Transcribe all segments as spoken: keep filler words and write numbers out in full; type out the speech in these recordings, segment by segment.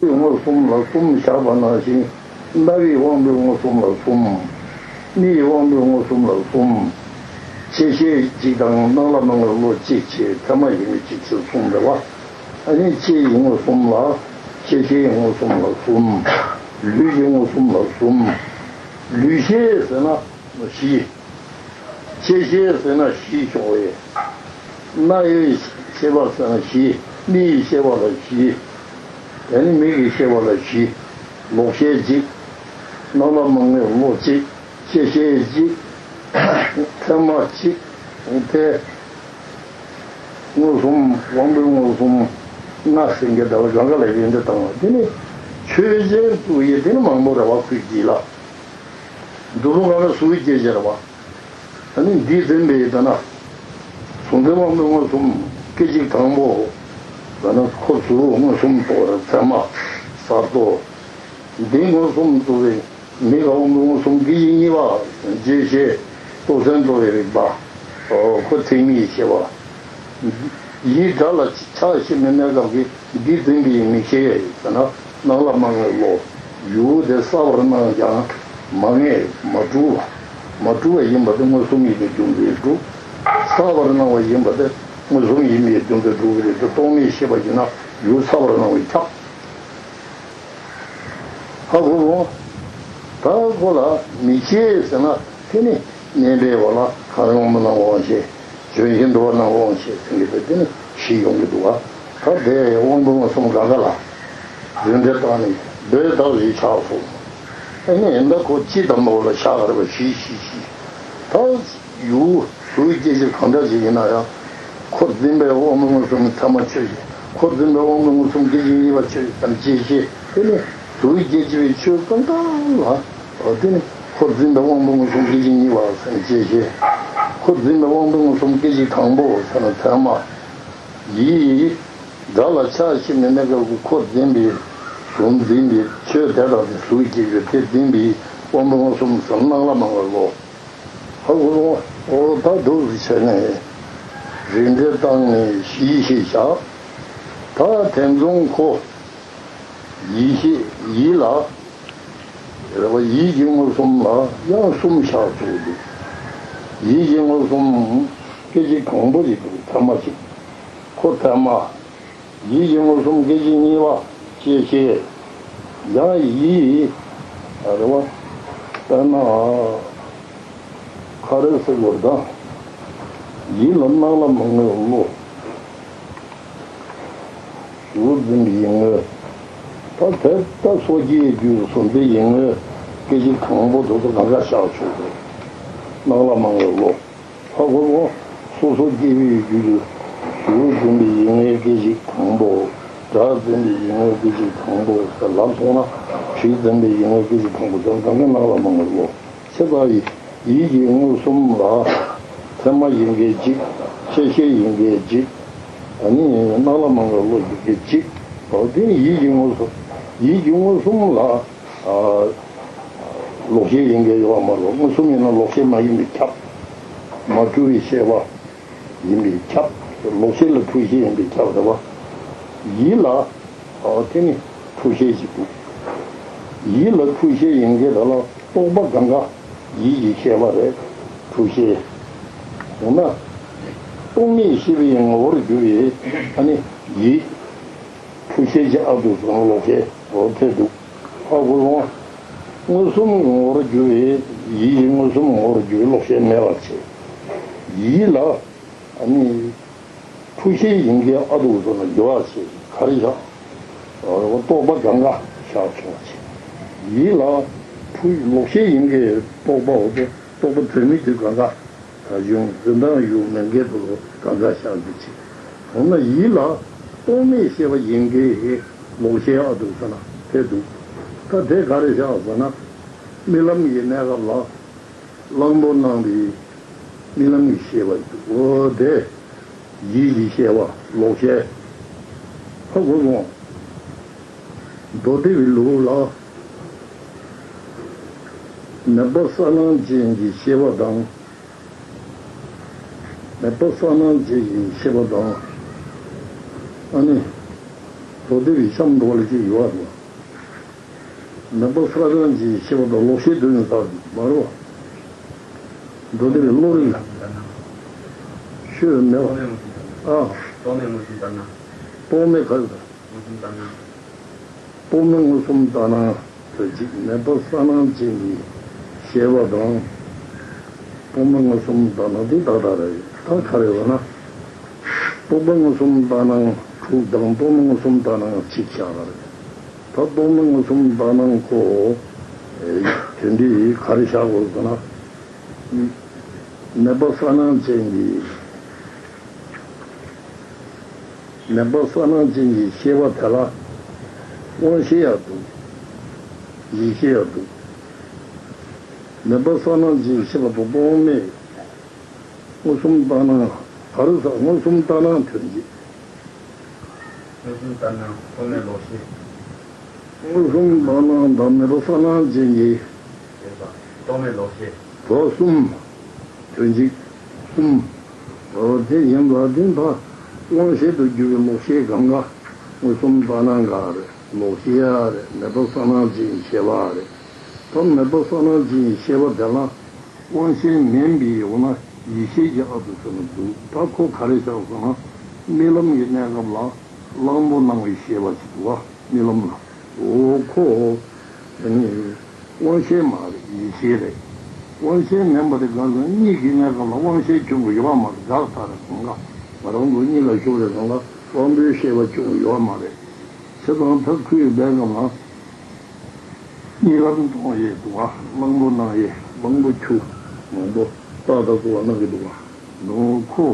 མངོན་སུམ་ལ་གསུམ་བཞག་པ་ནང་བཞིན། རྣ་བའི་དབང་པོའི་མངོན་སུམ་ལ་གསུམ། མིག་གི་དབང་པོའི་མངོན་སུམ་ལ་གསུམ། ཆེ་ཤེལ་གཅིག་དང་སྣང་ལ་མ་ངེས་བློ་གཅིག་བྱས། ཚད་མ་ཡིན་མིན་གཅིག་བྱས་གསུམ་རེད་བ། ཨ་ནི་ལྕེ་ཡི་མངོན་སུམ་ལ། ཆེ་ཤེལ་མངོན་སུམ་ལ་གསུམ། ལུས་ཀྱི་མངོན་སུམ་ལ་གསུམ། ལུས་ཤེས་ཟེར་ན་བཞི། ཆེ་ཤེལ་ཟེར་ན་བཞི་ཤོག་ཨེ། རྣ་ཡི་ཤེས་པ་ཟེར་ན་བཞི། མིག་གི་ཤེས་པ་ལ་བཞི། དེ་ནི་མིག་གི་ཤེས་པ་ལ་བཞི། ལོག་ཤེས་གཅིག། སྣང་ལ་མ་ངེས་བློ་གཅིག། ཆེ་ཤེས་གཅིག། ཚད་མ་གཅིག། དེ་མངོན་སུམ། དབང་པོའི་མངོན་སུམ་ལྔ་ཟེར་མཁན་དེ་ལ་གང་ག་ལ་ཡོན་ཏན་བཏང་བ། དེ་ནི་ཆོས་ཅན་དུ་ཡི་དེ་ནི་མང་པོ་རེད་བ། ཁོའི་རྗེས་ལ། མདོ་ལུགས་གང་ལ་གཟུགས་སྐྱེ་བྱེད་རེད་བ། ཨ་ནི་འདིས་བསྟན་པའི་ད་ན། གཟུགས་འཛིན་དབང་པོའི་མངོན་སུམ་སྐད་ཅིག་དང་པོ། ད་ན་ཁོ་གཟུགས་མངོན་སུམ་དུ་ཚད་མ་གསར་རྟོག། འདི་མངོན་སུམ་དུ་བའི་མིག་དབང་པོའི་མངོན་སུམ་སྐད་ཅིག་གཉིས་པ། རྗེས་ཤེས་རྟོག་ཚད་དུ་བའི་རིག་པ། ཁོ་ཚད་མའི་ཤེས་པ། ཡིད་སྒྲ་ལ་ཆགས་ཞེན་པའི་གནས་སྐབས་ཀྱི་འདིས་བསྟན་པའི་མིག་ཤེས་ཟེར་ན། སྣང་ལ་མ་ངེས་བློ། ཡུལ་དེ་གསལ་བར་སྣང་ཡང་མ་ངེས་མ་གྲུབ་པ། མ་གྲུབ་པ་ཡིན་པ་དེ་མངོན་སུམ་ཡིན་པའི་རྒྱུ་མཚན་གྲུབ། གསལ་བར་སྣང་བ་ཡིན་པ་དེ་མངོན་སུམ་ཡིན་པའི་རྒྱུ་མཚན་གྲུབ་ཀྱི་རེད་དེ། རྟོག་མེད་ཤེས་པ་ཡིན་ན་ཡུལ་གསལ་བར་སྣང་བས་ཁྱབ། ཧ་གོ་སོང་། ད་ཁོ་ལ་མིག་ཤེས་ཟེར་ན། དེ་ནི་བརྙན་པའི་འོག་ལ་གང་ཡོང་མི་སྣང་དབང་ཤེས། ལྗོན་ཤིང་འདུ་བ་སྣང་དབང་ཤེས་ཟེར་གྱི་འདུག་དེ་ནི་བཞི་ཡོང་གི་འདུག་བ། ད་དེ་དབང་པོ་མངོན་སུམ་གང་ག་ལ་རིགས་འགྲེ་བཏང་ནས་བོད་བདག་བཞི་ཆགས་སོང་། ཨ་ནི་ད་ཁོ་སྤྱི་དང་པོ་ལ་ཆགས་པ་བཞི་བཞི་བཞི། ད་ཡུལ་གཟུགས་སྐྱེ་བྱེད་གང་འདྲ་ཞིག་ཡིན་ན་ཡང་། ཁོ་འཛིན་པའི་དབང་པོ་མངོན་སུམ་ཚད་མ་ཆོས་ཅན། ཁོ་འཛིན་པའི་དབང་པོ་མངོན་སུམ་སྐད་ཅིག་གཉིས་པ་ཆོས་ཅན་ཅེས་བཤད། དེ་ནི་གཟུགས་སྐྱེ་བྱེད་པའི་ཆོས་ཀུན་དག་ལ། དེ་ནི་ཁོ་འཛིན་པའི་དབང་པོ་མངོན་སུམ་སྐད་ཅིག་གཉིས་པ་ཟེར་ཅེས་བཤད། ཁོ་འཛིན་པའི་དབང་པོ་མངོན་སུམ་སྐད་ཅིག་དང་པོ་ཟེར་ན་ཚད་མ། ཡིད། སྒྲ་ལ་ཆགས་ཞེན་པའི་གནས་སྐབས་ཀྱི་ཁོ་འཛིན་པའི། གཟུགས་འཛིན་པའི་ཆོས་དེ་དག་དེ་གཟུགས་སྐྱེ་བྱེད་དེ་འཛིན་པའི་དབང་པོ་མངོན་སུམ་ཟེར་ན་སྣང་ལ་མ་ངེས་བློ། ཧ་གོ་སོང་། འོ་ད་འདུག་སེ་བྱས་ནས་རིགས་འགྲེ་བཏང་ནས་བཞི་བཞི་བཞག་ད་དེ་མཚུངས་ཁོ་ཡིད་ཤེས་ཡིད་ལ་རེད་བ། ཡིད་ཀྱི་མངོན་སུམ་ལ་ཡང་གསུམ་བཞག་ཚུལ་འདུག་ཡིད་ཀྱི་མངོན་སུམ་སྐད་ཅིག་དང་པོ་ཞིག་འདུག་ཚད་མ་ཞིག་ཁོ་ཚད་མ། ཡིད་ཀྱི་མངོན་སུམ་སྐད་ཅིག་གཉིས་པ་ཤེས་ཤེས། ཡང་ཡིད། རེད་བ། དཔེར་ན། ག་རེ་ཟེར་དགོས་རེད་ད། ཡིད་ལ་སྣང་ལ་མ་ངེས་བློ། གཟུགས་འཛིན་པའི་ཡིད་ངོ་། ད་དེ་ལྟ་སོ་སྐྱེའི་རྒྱུད་གཟུགས་འཛིན་ཡིད་ངོ་སྐད་ཅིག་དང་པོ་དེ་ཚོ་གང་ག་བཞག་ཆོག་གི་སྣང་ལ་མ་ངེས་བློ། ཧ་གོ་གོ་སོ་སོ་སྐྱེ་བོའི་རྒྱུད་ཀྱི་གཟུགས་འཛིན་པའི་ཡིད་ངོའི་སྐད་ཅིག་དང་པོ། སྒྲ་འཛིན་པའི་ཡིད་ངོའི་སྐད་ཅིག་དང་པོ་ཟེར་ལབ་སོང་ན། དྲི་འཛིན་པའི་ཡིད་ངོའི་སྐད་ཅིག་དང་པོ་ཟེར་ན་གང་ག་སྣང་ལ་མ་ངེས་བློ། ཆེ་ས་ཡི་ཡིད་ཀྱི་མངོན་སུམ་ལ་ཚད་མ་ཡིན་མཁན་གཅིག་ཆེ་ཤེས་ཡིན་མཁན་གཅིག་ཨ་ནི་སྣང་ལ་མ་ངེས་བློ་ཡིན་མཁན་གཅིག་འོ་དེ་ནི་ཡིད་ཀྱི་མངོན་སུམ། ཡིད་ཀྱི་མངོན་སུམ་ལ། ཨ། ལོག་ཤེས་ཡིན་མཁན་ཡོད་པ་མ་གཏོགས་མངོན་སུམ་ཡིན་ན་ལོག་ཤེས་མ་ཡིན་པས་ཁྱབ། མ་གྲུབ་པའི་ཤེས་པ་ཡིན་པས་ཁྱབ། ལོག་ཤེས་ལ་འཁྲུལ་ཤེས་ཡིན་པས་ཁྱབ་རེད་བ། ཡིད་ལ། ཨ། དེ་ནི་འཁྲུལ་ཤེས་ཤིག་འདུག་ཡིད་ལ་འཁྲུལ་ཤེས་ཡིན་མཁན་དེ་ལ་རྟོག་པ་གང་ག་ཡིད་ཀྱི་ཤེས་པ་རེད། འཁྲུལ་ཤེས། འོ་ན། རྟོག་མེད་ཤེས་པའི་ངོ་བོར་གྱུར་པའི་ཨ་ནི་ཡིད། འཁྲུལ་ཤེས་ཀྱི་ཨ་འདུག་སོང་ལོག་ཤེས་འོ་དེ་འདུག་ཧ་གོ་སོང་། མངོན་སུམ་ངོ་བོར་གྱུར་པའི་ཡིད་ཀྱི་མངོན་སུམ་ངོ་བོར་གྱུར་པའི་ལོག་ཤེས་མེད་པར་བྱེད། ཡིད་ལ་ཨ་ནི། འཁྲུལ་ཤེས་ཡིན་མཁན་ཨ་འདུག་སོང་ན་འགྱུར་བ་བྱེད་ག་རེ་བཞག་རྟོག་པ་གང་ག་བཞག་ཆོག་བྱེད། ཡིད་ལ་འཁྲུལ་ལོག་ཤེས་ཡིན་མཁན་རྟོག་པའོ་དེ་རྟོག་པ་དོན་མེད་དུས་གང་ག་ད་གཞུང་འཛིན་སྟངས་ཡོད་མེད་འགལ་དུ་གང་ག་བཞག་རྒྱུ་བྱེད། འོ་ན་ཡིད་ལ་རྟོག་མེད་ཤེས་པ་ཡིན་མཁན་ལོག་ཤེས་ཨ་འདུག་ཟེར་ན་དེ་འདུག་ད་དེ་ག་རེ་བཞག་ཟེར་ན། རྨི་ལམ་གྱི་གནས་སྐབས་ལ་གླང་པོ་སྣང་བའི་རྨི་ལམ་གྱི་ཤེས་པ་འདུག་འོ་དེ་ཡིད་ཀྱི་ཤེས་པ་ལོག་ཤེས། ཧ་གོ་སོང་། མདོ་སྡེ་པའི་ལུགས་ལ་མེད་པ་གསལ་སྣང་ཅན་གྱི་ཤེས་པ་དང་། མེད་པ་གསལ་སྣང་ཅན་གྱི་ཤེས་པ་དང་། ཨ་ནི། མདོ་སྡེ་པའི་གཤམ་འགྲོ་བ་ལ་ཅིག་ཡོད་རེད་བ། མེད་པ་ས་གནང་ཅན་གྱི་ཤེས་པ་དང་ལོག་ཤེས་དོན་ཟབ་མ་རེད་བ། མདོ་སྡེ་པའི་བློ་རིག་ལ། ཤོད་མེད་བ། ཨ། རྟོག་མེད་མངོན་སུམ་ལྟར་སྣང་། རྟོག་མེད་ག་རེ་ད། མངོན་སུམ་ལྟར་སྣང་། རྟོག་མེད་མངོན་སུམ་ལྟར་སྣང་དོན་གཅིག་མེད་པ་ས་གནང་ཅན་གྱི་ཤེས་པ་དང་། རྟོག་མེད་མངོན་སུམ་ལྟར་སྣང་དེ་ཏག་ཏག་རེད། ད་ག་རེ་ཡོད་ན། རྟོག་པ་མངོན་སུམ་ལྟར་སྣང་དྲུག་དང་རྟོག་མེད་མངོན་སུམ་ལྟར་སྣང་གཅིག་བཞག་པ་རེད། ད་རྟོག་མེད་མངོན་སུམ་ལྟར་སྣང་ཁོ། དོན་འདི་ག་རེ་བཞག་དགོས་ཟེར་ན། མེད་པ་ས་གནང་ཅན་གྱི། མེད་པ་ས་གནང་ཅན་གྱི་ཤེས་པ་དེ་ལ་དབང་ཤེས་ཡང་འདུག་ཡིད་ཤེས་ཡང་འདུག་མེད་པ་ས་གནང་ཅན་གྱི་ཤེས་པ་དང་རྟོག་མེད་མངོན་སུམ་ལྟར་སྣང་ག་རེ་ཟེར། མངོན་སུམ་ལྟར་སྣང་དོན་གཅིག་མངོན་སུམ་ལྟར་སྣང་རྟོག་མེད་ལོག་ཤེས། མངོན་སུམ་ལྟར་སྣང་དང་མེད་པ་ས་གནང་ཅན་གྱི། ཡོད་པ། རྟོག་མེད་ལོག་ཤེས། གོ་གསུམ། དོན་གཅིག་གསུམ། འོ་དེ་ཡིན་པ་དེ་ད་དབང་ཤེས་དུ་གྱུར་པའི་ལོག་ཤེས་གང་ག་མངོན་སུམ་ལྟར་སྣང་ག་རེད། ལོག་ཤེས་ཡ་རེད། མེད་པ་ས་གནང་ཅན་ཤེས་པ་རེད། ད་མེད་པ་ས་གནང་ཅན་ཤེས་པ་དེ་ལ་དབང་ཤེས་མིན་པའི་འོ་ན་ཡིད་ཤེས་ཀྱི་ཨ་ཏུ་ཟེར་ན་འདུག་ད་ཁོ་ག་རེ་བཞག་སོང་ན་རྨི་ལམ་གྱི་གནས་སྐབས་ལ་གླང་པོ་སྣང་བའི་ཤེས་པ་ཅིག་འདུག་བ། རྨི་ལམ་ལ། འོ་ཁོ། དེ་ནི། དབང་ཤེས་མ་རེད། ཡིད་ཤེས་རེད། དབང་ཤེས་མིན་པ་དེ་གང་ཟེར་ན་གཉིད་ཀྱི་གནས་སྐབས་ལ་དབང་ཤེས་ཁྱོན་གྱིས་ཡོད་པ་མ་རེད། བདག་ལྟ་རེད་གང་ག་ང་རང་ཚོ་གཉིད་ལ་ཞུགས་རེད་གང་ག་དབང་པོའི་ཤེས་པ་ཁྱོན་གྱིས་ཡོད་པ་མ་རེད། བྱས་ཙང་ད་ཁོའི་གནས་སྐབས་ལ། གཉིད་ལམ་མཐོང་ཡས་འདུག་བ། གླང་པོ་སྣང་ཡས་གླང་པོ་ཆུ་མང་པོ་རྟ་དང་བཅས་པ་སྣང་གི་འདུག་བ། ནོ་ཁོ།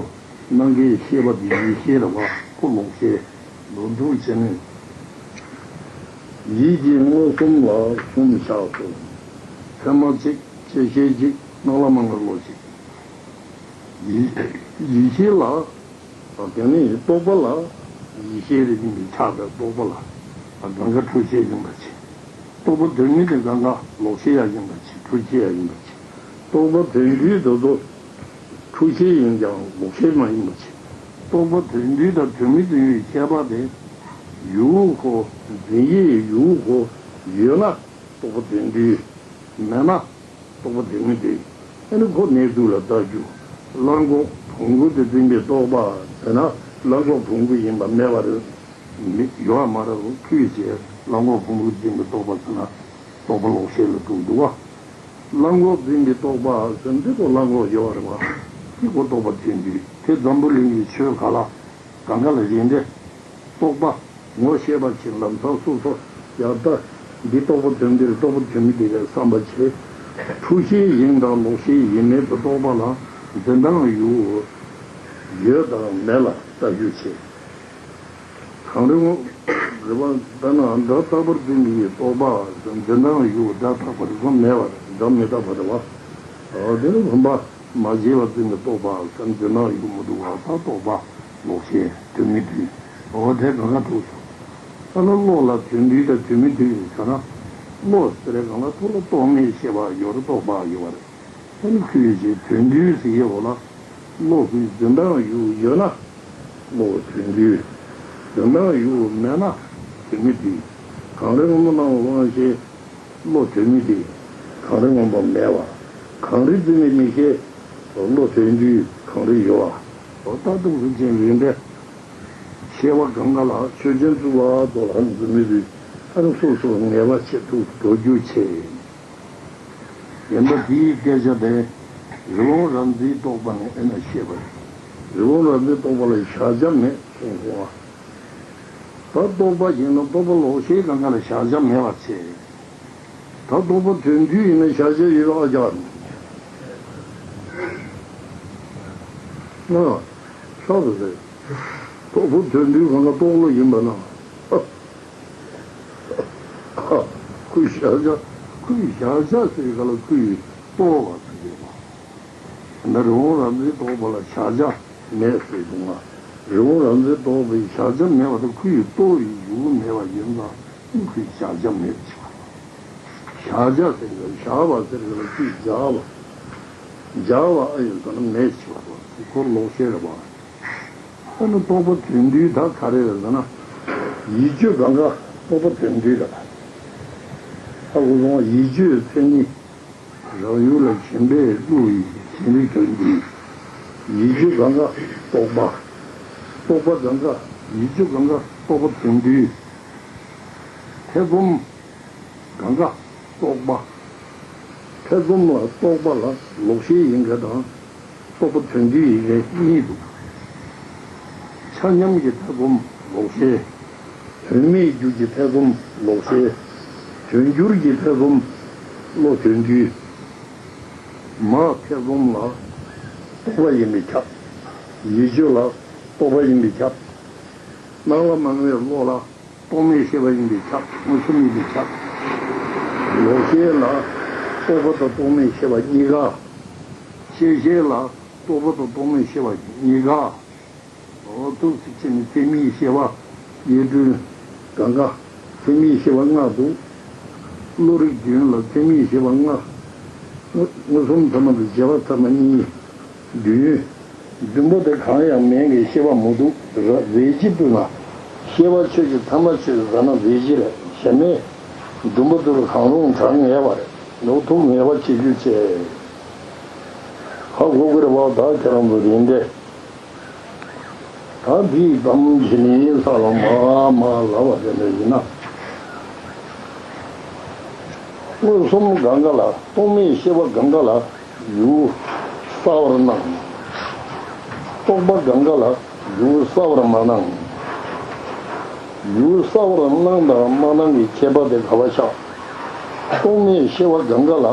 སྣང་གི་ཤེས་པ་དེ་ཡིད་ཤེས་རེད་བ། ཁོ་ལོག་ཤེས། ལོག་འདུག་བྱས་ནས། ཡིད་ཀྱི་མངོན་སུམ་ལ་གསུམ་བཞག་སོ། ཚད་མ་གཅིག་ཆེ་ཤེས་གཅིག་སྣང་ལ་མ་ངེས་ལོག་ཤེས། ཡིད་ཡིད་ཤེས་ལ། དེ་ནི་རྟོག་པ་ལ། ཡིད་ཤེས་རེ་ཡིན་པས་ཆགས་པའི་རྟོག་པ་ལ། གང་ག་འཁྲུལ་ཤེས་ཡིན་པ་བྱེད། རྟོག་པ་དོན་སྨིན་དེ་གང་ག་ལོག་ཤེས་ཡང་ཡིན་པ་བྱེད། འཁྲུལ་ཤེས་ཡང་ཡིན་པ་བྱེད། རྟོག་པ་དོན་སྡུད་དེ་ཚོ། འཁྲུལ་ཤེས་ཡིན་ཀྱང་ལོག་ཤེས་མ་ཡིན་པ་བྱེད། རྟོག་པ་དོན་སྡུད་དང་དོན་སྨིན་དོན་ཡོད་ཁྱད་པར་དེ། ཡུལ་ཁོ། འཛིན་ཡས་ཡུལ་ཁོ། ཡོད་ན། རྟོག་པ་དོན་སྡུད། མེད་ན། རྟོག་པ་དོན་སྨིན་དེ། ཨ་ནི་ཁོ་གནས་ཚུལ་ལ་ལྟ་རྒྱུ། གླང་གོག་བོང་གུ་དེ་འཛིན་པའི་རྟོག་པ་ཟེར་ན་གླང་གོག་བོང་གུ་ཡིན་པ་མེད་པ་རེད། མི་ཡོད་པ་མ་རེད། ཁོས་བྱས་གླང་གོག་བོང་གུ་འཛིན་པའི་རྟོག་པ་ཟེར་ན་རྟོག་པ་ལོག་ཤེས་ལ་གྲུབ་འདུག་བ། གླང་གོག་འཛིན་པའི་རྟོག་པ་ཟེར་འདི་ཁོ་གླང་གོག་ཡོད་པ་རེད་བ། དེ་ཁོ་རྟོག་པ་དོན་སྡུད་དེ་འཛམ་བུ་གླིང་གི་ཆོས་ག་ལ་གང་ག་ལ་རེད་འདྲ། རྟོག་པ། ངོ་ཤེས་པ་ཕྱིར་ལམ་སང་སོ་སོ་ཡག་ལྟ། འདི་རྟོག་པ་དོན་འདིར་རྟོག་པ་དོན་མི་འདི་རེད་བསམ་པ་བྱེད། འཁྲུལ་ཤེས་ཡིན་དང་ལོག་ཤེས་ཡིན་མིན་དུ་རྟོག་པ་ལ་འཛིན་སྟངས་ཡོད། ཡོད་དང་མེད་ལ་ལྟ་རྒྱུ་བྱེད། གང་རུང་རེ་བ་ལྟ་ན་སྒྲ་རྟག་པར་འཛིན་པའི་རྟོག་པ་འཛིན་སྟངས་ཡོད། སྒྲ་རྟག་པར་སོ་མེད་པར་སྒྲ་མི་རྟག་པ་རེད་བ། འོ་དེ་ནི་བུམ་པ། མ་བྱས་པ་འཛིན་པའི་རྟོག་པ་སེམས་འཛིན་སྟངས་ཡོད་མི་འདུག་བ། ད་རྟོག་པ་ལོག་ཤེས་དོན་མི་མཐུན། འོ་དེ་གང་ག་འཁྲུགས་སོང་། ད་ནི་བློ་ལ་དོན་མཐུན་དང་དོན་མི་མཐུན་ཟེར་ན། བློ་ཟེར་གང་ལ་ཐུགས་ལ་རྟོག་མེད་ཤེས་པ་ཡོད་རེད། རྟོག་པ་ཡོད་པ་རེད། ད་ནི་ཁོས་ཀྱི་དོན་མཐུན་ཟེར་ཡས་འོ་ལ། བློ་ཁོའི་འཛིན་སྟངས་ཡོད་ཡོད་ན། བློ་དོན་མཐུན། འཛིན་སྟངས་ཡོད་མེད་ན་དོན་མི་མཐུན། གངས་རི་སྔོན་མོ་སྣང་བ་དབང་ཤེས། བློ་དོན་མི་མཐུན། གངས་རི་སྔོན་པོ་མེད་པ། གངས་རི་འཛིན་པའི་མིག་ཤེས། བློ་དོན་མཐུན་གངས་རི་ཡོད་པ། འོ་ད་ཐུགས་སུ་ཅན་རིགས་འདྲ། ཤེས་པ་གང་ག་ལ་ཆོས་ཅན་བཙུགས་པ་དོ་ལ་འཛིན་མི་རིགས་ཨ་ནི་སོ་སོ་ངེས་པ་ཆེ་ཐུགས་སུ་འགྲོ་རྒྱུ་ཆེ། ཡིན་པ་དེའི་སྐད་ཆ་དེ་རི་བོང་རབ་འཛིན་རྟོག་པ་ནས་ཨེ་ན་ཤེས་པ་རེད། རི་བོང་རབ་འཛིན་རྟོག་པ་ལ་བཞག་བྱ་མེད་གསུངས་སོང་བ། ད་རྟོག་པ་ཡིན་ན་རྟོག་པ་ལོག་ཤེས་གང་ག་ལ་བཞག་བྱ་མེད་པ་བྱས། ད་རྟོག་པ་དོན་མཐུན་ཡིན་ན་བཞག་བྱ་ཡོད་པ་ཨ་ཅག་ན། ཤག་ཏུ་ཟེར། རྟོག་པ་དོན་མཐུན་གང་ག་རྟོག་བློ་ཡིན་པ་ན། ཁོའི་བཞག་བྱ། ཁོའི་བཞག་བྱ་ཟེར་ག་ལ་ཁོའི་རྟོག་པ་ཟེར་གི་རེད་པ། ན་རི་བོང་རབ་འཛིན་རྟོག་པ་ལ་བཞག་བྱ་མེད་ཟེར་འདུག་ང་། རི་བོང་རབ་འཛིན་རྟོག་པའི་བཞག་བྱ་མེད་པ་དང་ཁོའི་རྟོག་པའི་གཞུག་གུ་མེད་པ་ཡིན་ཙང་ཁོའི་བཞག་བྱ་མེད་ཅེས་པ་རེད། བཞག་བྱ་ཟེར་གི་རེད། བཞག་པ་ཟེར་གི་རེད། ཁོའི་བཞག་པ། བཞག་པ་ཨ་ཡིན་ཟེར་ན་མེད་ཅེས་པ་རེད། ཁོ་ལོག་ཤེས་རེད་པ། ཨ་ནི་རྟོག་པ་དོན་མཐུན་ད་ག་རེ་རེད་ཟེར་ན། ཡིད་དཔྱོད་གང་ག་རྟོག་པ་དོན་བསྡུས་ལ། ཧ་གོ་སོང་། ཡིད་དཔྱོད་མཚན་ཉིད་རང་ཡུལ་ལ་ཞེན་པས་བསླུ་བའི་ཞེན་རིག་དོན་བསྡུས། ཡིད་དཔྱོད་གང་ག་རྟོག་པ། རྟོག་པ་གང་ག་ཡིད་དཔྱོད་གང་ག་རྟོག་པ་དོན་བསྡུས། ཐེ་ཚོམ་གང་ག་རྟོག་པ། ཐེ་ཚོམ་ལ་རྟོག་པ་ལ་ལོག་ཤེས་ཡིན་མཁན་དང་། རྟོག་པ་དོན་བསྡུས་ཡིན་མཁན་གཉིས་འདུག། ཆ་མཉམ་གྱི་ཐེ་ཚོམ་ལོག་ཤེས། དོན་མེད་རྒྱུ་གྱི་ཐེ་ཚོམ་ལོག་ཤེས། དོན་འགྱུར་གྱི་ཐེ་ཚོམ་བློ་དོན་བསྡུས། མ་ཐེ་ཚོམ་ལ་རྟོག་པ་ཡིན་པས་ཁྱབ། ཡིད་དཔྱོད་ལ་རྟོག་པ་ཡིན་པས་ཁྱབ། སྣང་ལ་མ་ངེས་པའི་བློ་ལ་རྟོག་མེད་ཤེས་པ་ཡིན་པས་ཁྱབ། མངོན་སུམ་ཡིན་པས་ཁྱབ། ལོག་ཤེས་ལ་རྟོག་པ་དང་རྟོག་མེད་ཤེས་པ་གཉིས་ཀ། ཤེས་ཤེས་ལ་རྟོག་པ་དང་རྟོག་མེད་ཤེས་པ་གཉིས་ཀ། འོ་ཐུགས་སུ་ཆེ་ནི་ཚད་མིའི་ཤེས་པ་ཡེ་གྲོལ་གང་ག། ཚད་མིའི་ཤེས་པ་ལྔ་འདུག། བློ་རིག་བདུན་ལ་ཚད་མིའི་ཤེས་པ་ལྔ། མངོན་སུམ་ཐ་མ་དང་རྗེས་དཔག་ཐ་མ་གཉིས། བདུན། བདུན་པོ་དེ་གང་ཡང་མེད་མཁན་ཤེས་པ་མི་འདུག། ར་རྫས་གཞི་སྤུན་ལ། ཤེས་པ་ཆོས་ཀྱི་ཐ་མ་ཆོས་ཟ་ན་རྫས་གཞི་རེད། གཞན་མེད། བདུན་པོ་དེ་རུ་གང་རུང་གྲངས་ངེས་པ་རེད། ནོར་ཐུག་ངེས་པ་བྱེད་རྒྱུ་བྱས། ཧ་གོ་གི་རེད་བ། ད་ཁྱེད་རང་ཚོ་རིང་དེ། ད་འདིའི་གཏམ་གྱི་ནི་ས་ལ་མ་མ་ལབ་པ་དེ་འདྲ་ཡིན་ན། མངོན་སུམ་གང་ག་ལ་རྟོག་མེད་ཤེས་པ་གང་ག་ལ་ཡུལ་གསལ་བར་སྣང་། རྟོག་པ་གང་ག་ལ་ཡུལ་གསལ་བར་མ་སྣང་། ཡུལ་གསལ་བར་སྣང་དང་མ་སྣང་གི་ཁྱད་པར་དེ་ག་བ་ཆགས། རྟོག་མེད་ཤེས་པ་གང་ག་ལ་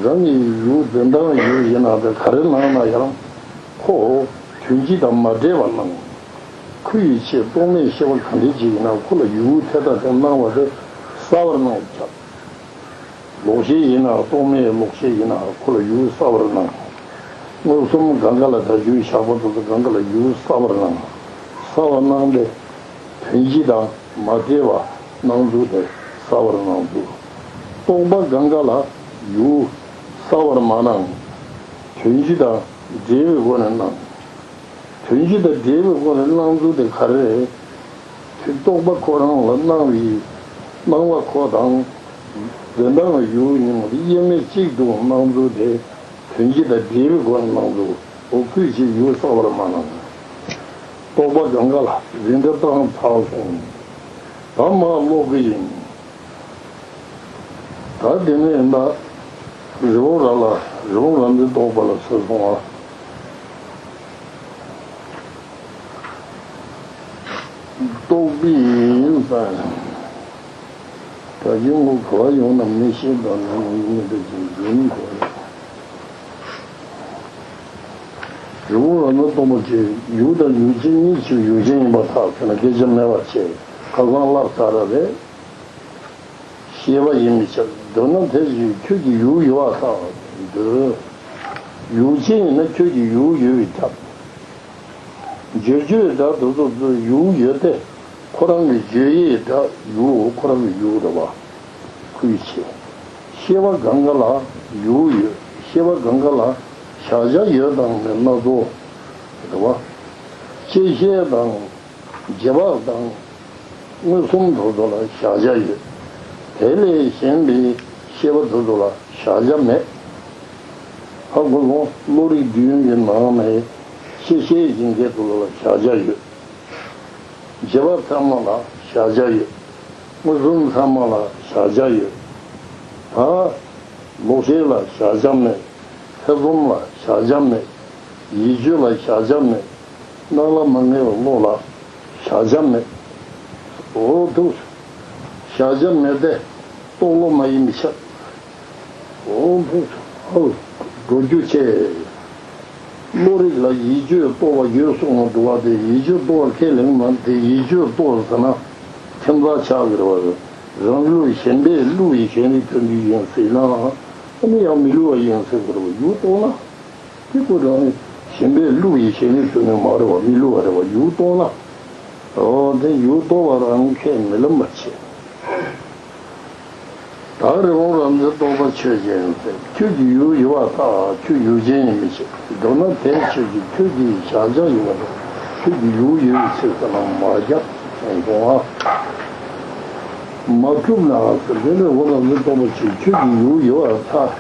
རང་གི་ཡུལ་འཛིན་སྟངས་ཡུལ་ཡིན་ན་དེ་ག་རེ་སྣང་ན་ཡང་ཁོ་དོན་སྤྱི་དང་མ་འབྲེལ་བར་སྣང་། ཁོ་ཡི་ཆེས་རྟོག་མེད་ཤེས་པ་གང་འདྲ་ཅིག་ཡིན་ན་ཁོ་ལ་ཡུལ་དེ་དང་དེ་སྣང་བ་དེ་གསལ་བར་སྣང་བར་ཁྱབ། ལོག་ཤེས་ཡིན་ན་རྟོག་མེད་ལོག་ཤེས་ཡིན་ན་ཁོ་ལ་ཡུལ་གསལ་བར་སྣང་། མངོན་སུམ་གང་ག་ལ་བརྡ་སྤྲོད་བཞག་པ་དེ་ཚོ་གང་ག་ལ་ཡུལ་གསལ་བར་སྣང་། གསལ་བར་སྣང་སྟེ། དོན་སྤྱི་དང་མ་འབྲེལ་བ་སྣང་ཚུལ་དེ་གསལ་བར་སྣང་ཚུལ། རྟོག་པ་གང་ག་ལ་ཡུལ་གསལ་བར་མ་སྣང་། དོན་སྤྱི་དང་འབྲེལ་བའི་སྒོ་ནས་སྣང་། དོན་སྤྱི་དང་འབྲེལ་བའི་སྒོ་ནས་སྣང་ཚུལ་དེ་ག་རེ་རེད། དེ་རྟོག་པ་ཁོ་རང་ལ་སྣང་བའི་སྣང་བ་ཁོ་དང་། འཛིན་སྟངས་ཡུལ་གཉིས་དབྱེར་མེད་གཅིག་ཏུ་སྣང་ཚུལ་དེ་དོན་སྤྱི་དང་འབྲེལ་བའི་སྒོ་ནས་སྣང་ཚུལ། འོ་ཁོའི་ཕྱིར་ཡུལ་གསལ་བར་མ་སྣང་། རྟོག་པ་གང་ག་ལ་འཛིན་གྲྭ་བཏང་ཚར་སོང་། ད་མར་ཀློག་གི་ཡིན། ད་དེ་ནས་ཡིན་ད། རི་བོང་རྭ་ལ་རི་བོང་རྭ་འདི་རྟོག་པ་ལ་ཟེར་སོང་ཨ། རྟོག་པའི་ཡིན་ས། ད་ཡིན་ངོ་གོ་བ་ཡོང་ན་མི་ཤེས་དང་ནང་མི་ཉིད་དུ་ཅིག་ཡིན་གོ། རི་བོང་རྭ་ནི་སྟོང་པ་སྟེ་ཡུལ་དང་ཡུལ་ཅན་གཉིས་ཀྱི་ཡུལ་ཅན་ཡིན་པར་ཐལ་ཟེར་ན་སྐད་ཆ་སྨྲས་པ་བྱས། ཁ་སང་བསླབས་ཚར་བ་རེད། ཤེས་པ་ཡིན་མི་ཁྱབ། མདོར་ན་དེ་བཞིན་ཁྱོད་ཀྱི་ཡུལ་ཡོད་པར་ཐལ། འདོད། ཡུལ་ཅན་ཡིན་ན་ཁྱོད་ཀྱི་ཡུལ་ཡོད་པས་ཁྱབ། བརྗོད་བྱའི་སྒྲ་དེ་ཚོ་ཚོའི་ཡུལ་ཡོད་དེ། ཁོ་རང་གི་བརྗོད་ཡས་སྒྲ་ཡུལ་ཁོ་རང་གི་ཡུལ་རེད་བ། ཁོའི་ཕྱིར། ཤེས་པ་གང་ག་ལ་ཡུལ་ཡོད། ཤེས་པ་གང་ག་ལ་གཞལ་བྱ་ཡོད་དང་མེད་སྣ་ཚོགས་རེད་བ། དཔྱད་ཤེས་དང་། རྗེས་དཔག་དང་། མངོན་སུམ་དེ་ཚོ་ལ་གཞལ་བྱ་ཡོད། དེ་ལས་གཞན་པའི་ཤེས་པ་དེ་ཚོ་ལ་གཞལ་བྱ་མེད། ཧ་གོ་སོང་། བློ་རིག་བདུན་གྱི་ནང་ནས་ཤེས་ཤེས་ཡིན་མཁན་དེ་ཚོ་ལ་གཞལ་བྱ་ཡོད། རྗེས་དཔག་ཚད་མ་ལ་གཞལ་བྱ་ཡོད། མངོན་སུམ་ཚད་མ་ལ་གཞལ་བྱ་ཡོད། ད་ལོག་ཤེས་ལ་གཞལ་བྱ་མེད། ཐེ་ཚོམ་ལ་གཞལ་བྱ་མེད། ཡིད་དཔྱོད་ལ་གཞལ་བྱ་མེད། སྣང་ལ་མ་ངེས་པའི་བློ་ལ་གཞལ་བྱ་མེད། འོ་འདུག། གཞལ་བྱ་མེད་དེ་རྟོག་བློ་མ་ཡིན་པའི་ཕྱིར། འོ་འདུག། ཧོ། འགྲོ་རྒྱུ་བྱས། བློ་རིག་ལ་ཡིད་དཔྱོད་རྟོག་པ་ཡོད་གསུངས་པ་འདུག་པ་དེ་ཡིད་དཔྱོད་རྟོག་པ་ཁས་ལེན་མ་དེ་ཡིད་དཔྱོད་རྟོག་པ་ཟེར་ན་ཁྱད་མཚར་ཆགས་ཀྱི་རེད་བ། རང་ལུགས་གཞན་པས་བསླུ་བའི་ཞེན་རིག་དོན་བསྡུས་ཡིན་ཟེར་ན། ཨ་ནི་ཡང་མི་བསླུ་བ་ཡིན་ཟེར་དགོས་རེད་བ། ཡུལ་རྟོགས་ན། དེ་ཁོ་རང་གཞན་པས་བསླུ་བའི་ཞེན་རིག་དོན་ནི་མ་རེད་བ། མི་བསླུ་བ་རེད་བ། ཡུལ་རྟོགས་ན། འོ་དེ་ཡུལ་རྟོགས་པ་རང་ཁས་མི་ལེན་པ་བྱེད། ད་རི་བོང་རྭ་འདི་རྟོགས་པ་ཆོས་ཅན་ཟེར། ཁྱོད་ཀྱི་ཡུལ་ཡོད་པར་ཐལ། ཁྱོད་ཡུལ་ཅན་ཡིན་མི་ཤེས། མདོར་ན་དེ་ཁྱོད་ཀྱི་ཁྱོད་ཀྱི་གཞལ་བྱ་ཡོད་པ་དང་ཁྱོད་ཀྱི་ཡུལ་ཡོད་པའི་ཕྱིར་ཟེར་ན་མ་རྒྱག། གསུངས་སོང་ང་། མ་གྲུབ་ན་ཟེར་དེ་ནས་འོ་ན་ནི་རྟོགས་པ་ཆོས་ཁྱོད་ཀྱི་ཡུལ་ཡོད་པར་ཐལ།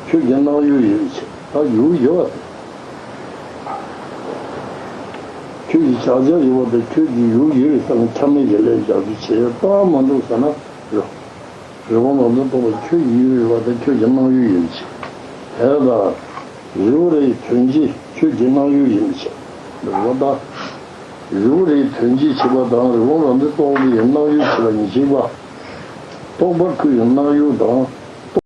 ཁྱོད་ཀྱི་སྣང་ཡུལ་ཡིན་ཕྱིར་ད་ཡུལ་ཡོད་པ་དེ། ཁྱོད་ཀྱི་བཞག་བྱ་ཡོད་པ་དེ་ཁྱོད་ཀྱི་ཡུལ་ཡོད་པའི་སང་ཆ་མེད་ཀྱི་ལས་བཞག་རྒྱུ་བྱེད་ད་མ་འདུག་ཟེར་ན་རེད། རི་བོང་ལ་ནི་རྟོགས་པ་ཁྱོད་ཀྱི་ཡུལ་ཡོད་པ་དེ་ཁྱོད་ཀྱི་སྣང་ཡུལ་ཡིན་ཕྱིར། དེ་ལྟར་རི་བོ་རའི་དོན་སྤྱི་ཁྱོད་ཀྱི་སྣང་ཡུལ་ཡིན་ཕྱིར། རི་བོ་ད། རི་བོ་རའི་དོན་སྤྱི་བྱེད་པ་དང་རི་བོང་ལ་ནི་རྟོགས་པའི་སྣང་ཡུལ་བྱེད་པ་གཉིས་གཅིག་པ། རྟོགས་པ་ཁོ་ཡི་སྣང་ཡུལ་དང་